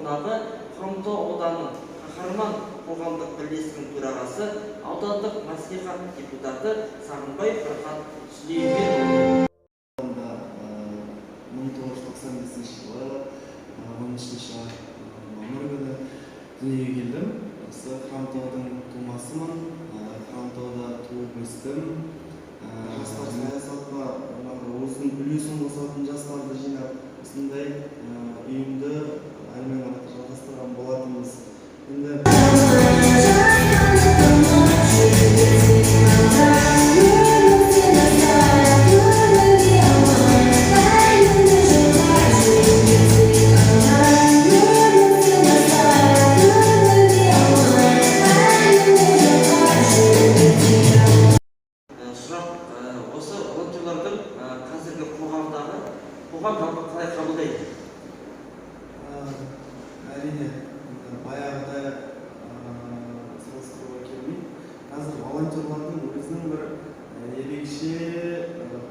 Қонағы Хромтау ауданының «Қаһарман» қоғамдық бірлестігінің төрағасы, аудандық мәслихат депутаты Сағынбай Фархат Сүлейменұлы. 1995 жылы 13 мамыр күні дүниеге келдім. Осы Хромтаудың тумасымын, Хромтауда туып өстім. Жастар саясатына жаңағы өзінің үлесін қосатын жастарды жинап, осындай ұйымды әрмен қарата жалғастырған болатынбыз енді. Сұрақ, осы волонтерлардың қазіргі қоғамдағы, қоғам жалпы қалай қабылдайды? Әрине, енді баяғыдай салыстыруға келмейді. Қазір волонтерлардың өзінің бір ерекше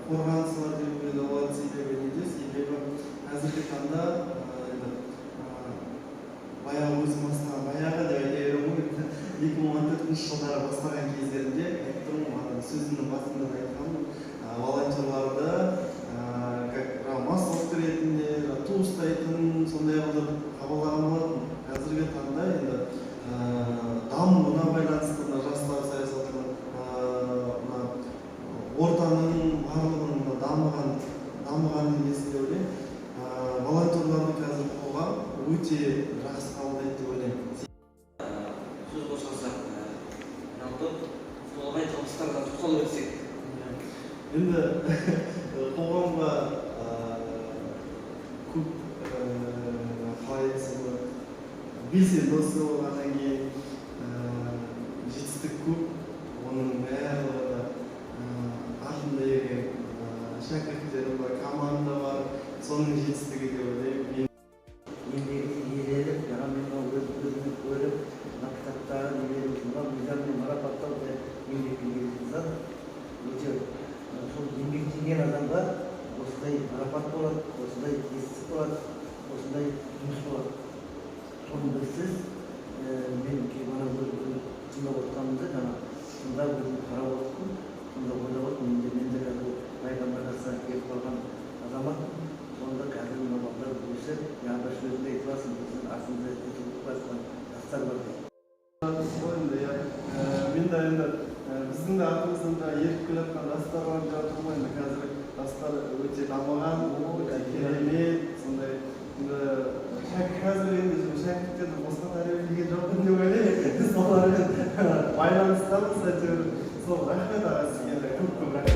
қорғанысы бар деуге де болады. Себебі неде? Себебі қазіргі таңда енді баяғы өзім бастаған, баяғы деп айта беремін ғой енді, 2014 жылдары бастаған кездерімде айтып тұрмын ғой, ана сөзімнің басында да айтқанмын, волонтерларды как жаңағы массовка ретінде, жаңағы ту ұстайтын сондай қылып қабылдаған болатын. Қазіргі таңда енді дамуына байланысты, мына жастар саясатының, мына ортаның барлығының мына дамыған несі деп ойлаймын. Волонтерларды қазір қоғам өте жақсы қабылдайды деп ойлаймын. Сөз қозғасақ, жалпы толағай табыстарға тоқталып өтсек. Енді қоғамға көп, қалай айтсам болады, белсенді осы болғаннан кейін жетістік көп. Оның барлығы да артында ерген шәкірттерім бар, команда бар, соның жетістігі деп ойлаймын мен. Еңбегін еленіп, жаңа мен мынау өз көзіммен көріп, мына кітаптары, нелерін, мынау медальмен марапаттау да еңбекке негізгі зат. Өте сол еңбектенген адамға осындай марапат болады, осындай жетістік болады, осындай жұмыс болады. Соның бірі сіз. Мен мана өзім тыңдап отқанымда, жаңа тыңдап, өзім қарап отырдым. Сонда ойлап отырмын, мен де қазір пайғамбар жасына келіп қалған азаматпын. Сонда қазір мына балалар өсіп, жаңа бір сөзінде айтып жатрсың, біздің артымызда өтіп жатқан жастар бар деп. Ғой енді, иә. Мен де енді біздің де артымыздан да еріп келе жатқан жастар бар деп жатырмын ғой. Енді қазір жастар өте дамыған, өте керемет. Сондай енді қазір енді шәкірттерді босқа тәрбиелеген жоқпын деп ойлаймын, солармен байланыстамыз әйтеуір. Сол, рахмет, аға, сізге де көп көп рахмет.